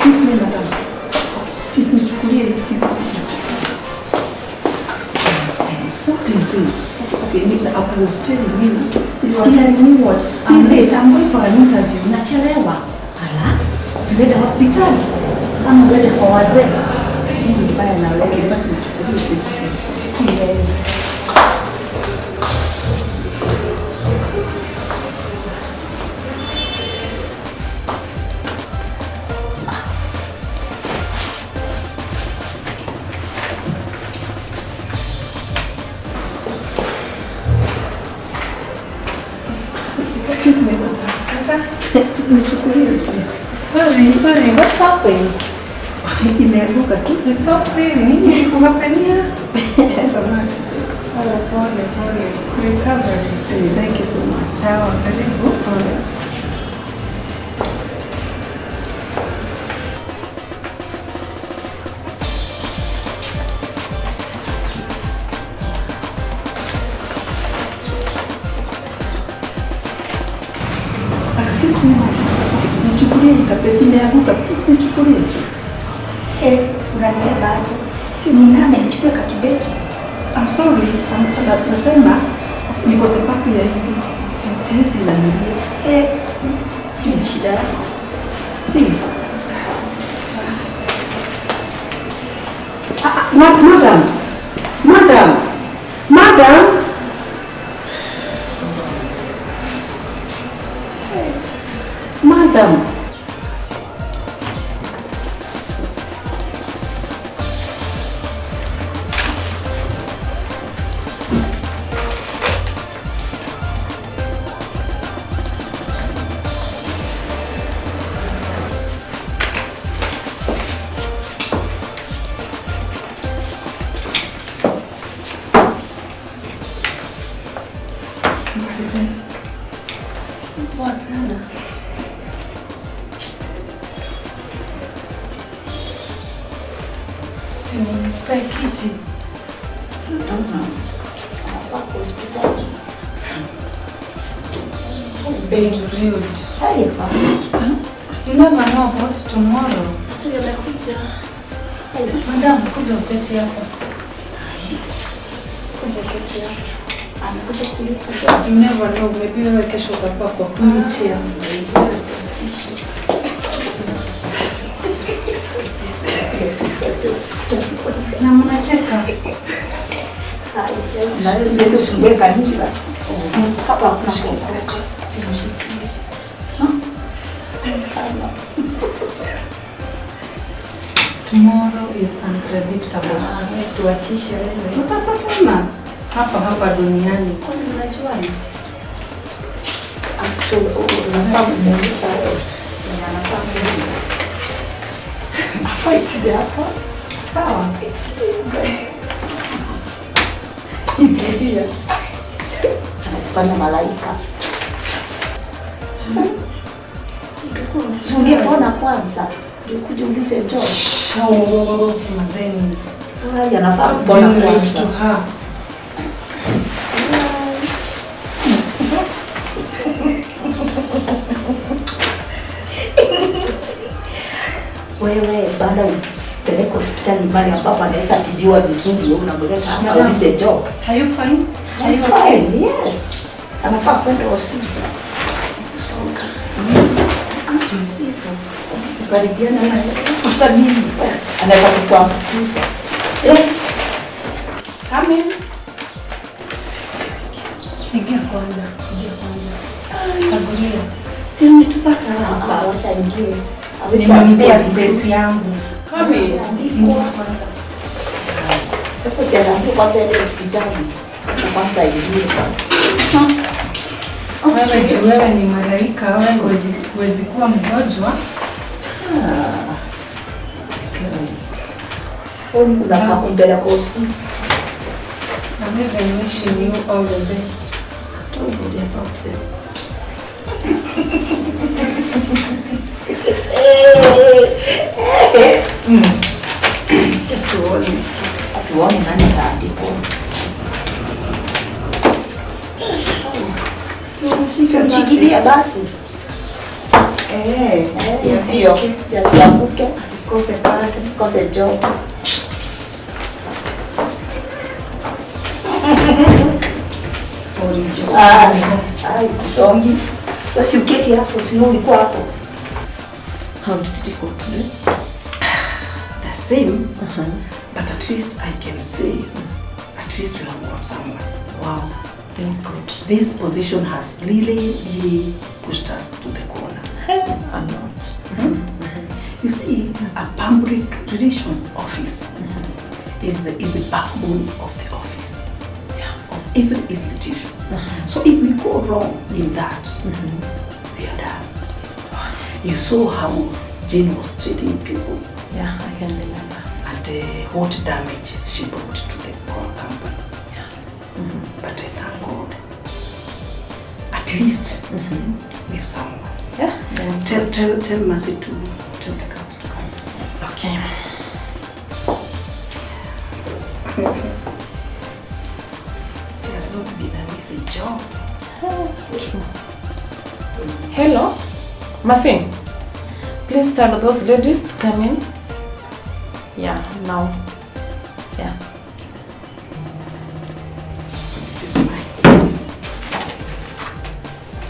Excuse me, madam. Please nichukulie hii simu. Nonsense. What is it? Okay, I was telling you. You are telling me what? I'm late. I'm going for an interview. Nachelewa. Ala, si uende hospitali ama uende kwa wazee. Nini mbaya na wewe? Okay, basi nichukulie kitu. Siwezi. Excuse me, madam. Sasa, Nichukulie please. sorry, what happened? Imeanguka tu. You're so pretty. Nini ilikuhapenia? I had an accident. Oh, pole, pole. Recovery. Hey, thank you so much. Sawa, karibu. Alright. Excuse me, madam. Nichukulie hii kapeti imeanguka. Please nichukulie tu. Hey, unanibeba aje? Si uniname nichukue kakibeti. I'm sorry. Nasema ni kwa sababu ya hii. Siwezi inamilia. Hey, ni shida yako. Please. Asante. Madam. Madam. Madam. Madam. Marisa. Poa sana. Si umpe kiti. Wako hospitali. Being rude. Hai, hapana. You never know about tomorrow. Hata amekuja. Madam, kuja uketi hapa. Kuja keti hapa. Amekuja kuuliza. You never know, maybe wewe kesho utakuwa kwa wheelchair. Na mnacheka. Naweza uende ufungue kanisa. Hapa hakuna kuokoka. Tomorrow is unpredictable. Tuachishe wewe. Tutapatana hapa hapa duniani. Kwani unajuana? So, unafaa kumuuliza wewe. Mwenye anafaa kuuliza. Hafai tuje hapa. Sawa. Ibilia. Anakufanya malaika. Ungepona kwanza ndio ukuje uulize job. Oh, mazeni. Haya, anafaa Stop kupona being rude kwanza. to her. Wewe baada upeleke hospitali mahali ambapo anaweza tibiwa vizuri, wewe unamleta hapa Madam. uulize job. Are you fine? Are I'm you okay? fine, yes. Anafaa kwenda hospitali. Songa. Hivyo. Karibiana na hata mimi anaweza kukuambukiza. Yes. Come in. Ingia kwanza, ingia kwanza. Tangulia. Si umetupata hapa, wacha ingie. Nimempea space yangu. Come in. Ingia kwanza. Sasa si anaambiwa kwanza aende hospitali. Sasa kwanza ingie. Wewe juu wewe ni malaika, wewe huwezi kuwa mgonjwa. Unafaa kumpeleka hospitali. I'm even wishing you all the best. Don't worry about them. Acha tuone. Tuone nani ataandikwa. Si umshike Mshikilie basi. Eh, Ndio. Asianguke, asikose kazi, asikose job. Ah, sisongi. Basi uketi hapo, si ulikuwa hapo. How did it go today? The same, but at least I can say, at least we have got someone. Wow, thanks God. This position has really, really pushed us to the corner. A lot. You see, a public relations office is the backbone of the office, of every institution. So if we go wrong in that, we are done. You saw how Jane was treating people. Yeah, I can remember. And what damage she brought to the company. Yeah. But I thank God. At least we have someone. Yeah. Tell Mercy to tell the girls to come. Okay. It has not been an easy job. True. Hello, Mercy. Please tell those ladies to come in. Yeah, now. Yeah. This is mine.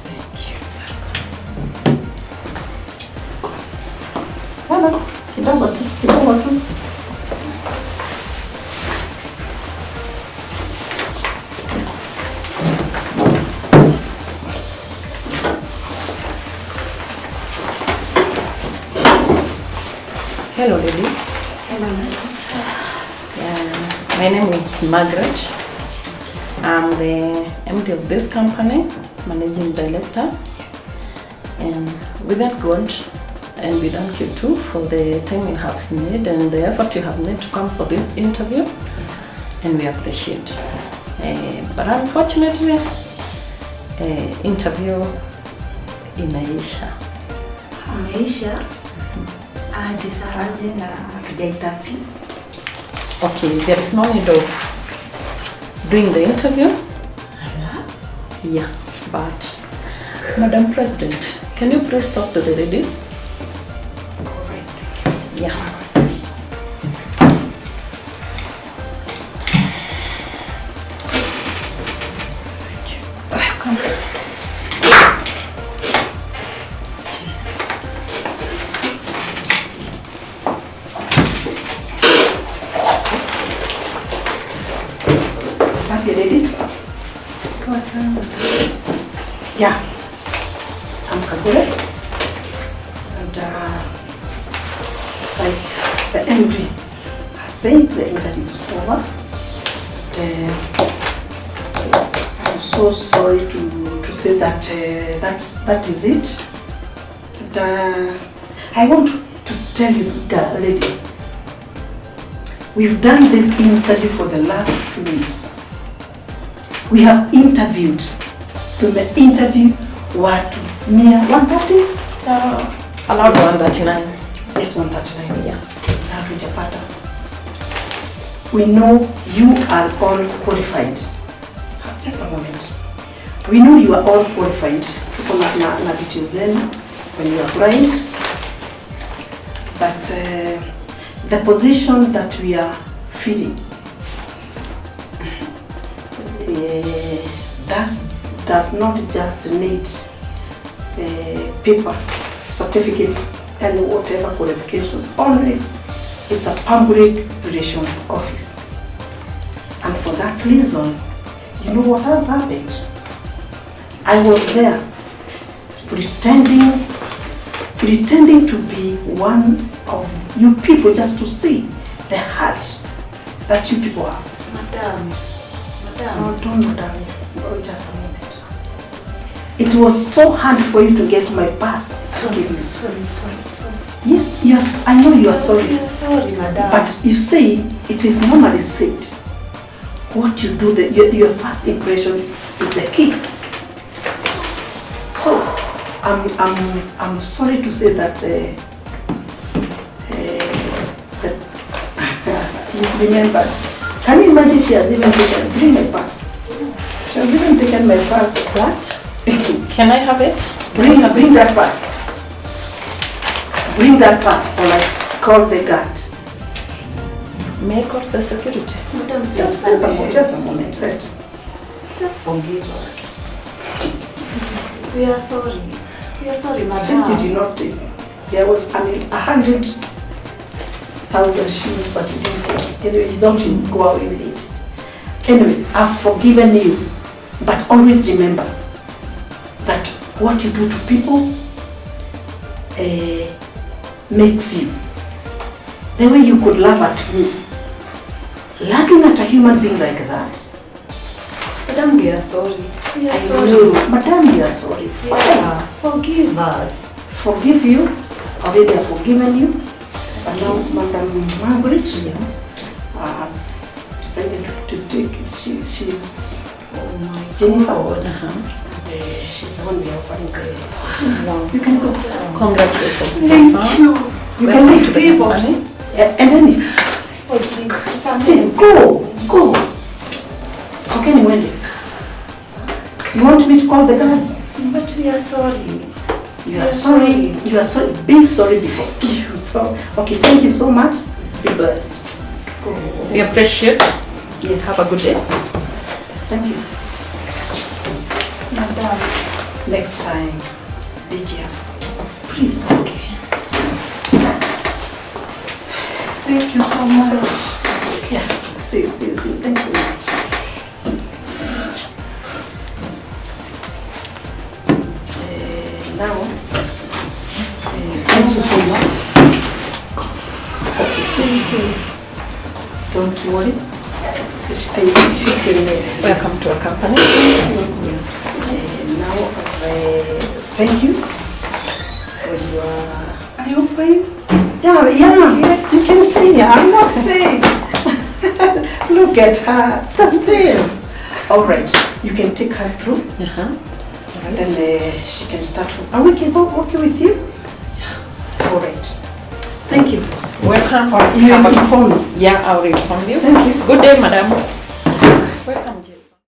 Thank you. Hello. Kidogo tu, kidogo tu. Hello, ladies. Hello. Yeah, my name is Margaret. I'm the MD of this company, managing director. Yes. And we thank God and we thank you too for the time you have made and the effort you have made to come for this interview. Yes. And we appreciate. But unfortunately, interview imeisha. Imeisha? Aje sasa. Aje na hatuja-interview. Okay, there is no need of doing the interview. Yeah, but Madam President, can you please talk to the ladies? All right, thank you. Yeah. Thank you. Welcome. Jesus. Okay, ladies. Yeah, I'm Kagure, and like the MD has said, the interview is over. And, I'm so sorry to say that that is it. And, I want to tell you, ladies, we've done this interview for the last 2 weeks. We have interviewed. Tume-interview watu 130? Allowed 139. Yes, 139. Yeah. Na hatujapata. We know you are all qualified. Just a moment. We know you are all qualified. Tuko na details zenu when you applied. But the position that we are filling, does not just need paper, certificates, and whatever qualifications only. It's a public relations office. And for that reason, you know what has happened? I was there pretending to be one of you people just to see the heart that you people have. Madam, madam. No, don't, madam. Oh, just a moment. It was so hard for you to get my pass. Sorry, Give me. sorry, sorry, sorry. Yes, yes, I know you are sorry. You are sorry, madam. But you see, it is normally said, what you do, your first impression is the key. So, I'm sorry to say that, that you remembered. Can you imagine she has even taken, bring my pass. She has even taken my pass. What? Can I have it? Bring that pass. Bring that purse or I call the guard. May I call the security? Madam, Just a moment. Right. Just forgive us. We are sorry. We are sorry, At least you madam. did not take. There was, I mean, 100,000 shillings, but you didn't take. Anyway, you don't go away with it. Anyway, I've forgiven you, but always remember that what you do to people makes you. The way you could laugh at me, laughing at a human being like that. Madam, we are sorry. We are I sorry. know. Madam, you are sorry. Fine. Yeah, forgive us. Forgive you. Already I've forgiven you. But now, Madam Margaret, decided to take it. She's Oh my Jennifer. God. And, she's the one we are offering. Wow. You can go. Congratulations. Thank Jennifer. you. You can Welcome leave. to the company. And then, Forgive. please go. Go. Okay, Wendy. You want me to call the guards? But we are sorry. You are sorry. You are sorry. Be sorry before you. So, okay, thank you so much. Be blessed. Go. We appreciate. Yes. Have a good day. Thank you. Madam. Next time, be careful. Please. Okay. Thank you so much. Yeah. See you, see you, see you. Thanks so much. Now, thank you so much. Okay, thank you. Don't worry. She can, Welcome to our company. Now, thank you for your. Are you fine? Yeah, yeah. You can see, I'm not sick. Look at her. It's the same. All right, you can take her through. Then she can start. A week is all okay with you? Yeah. All right. Thank you. Welcome. All right, you will inform me. Yeah, I'll inform you. Thank you. Good day, madam. Welcome.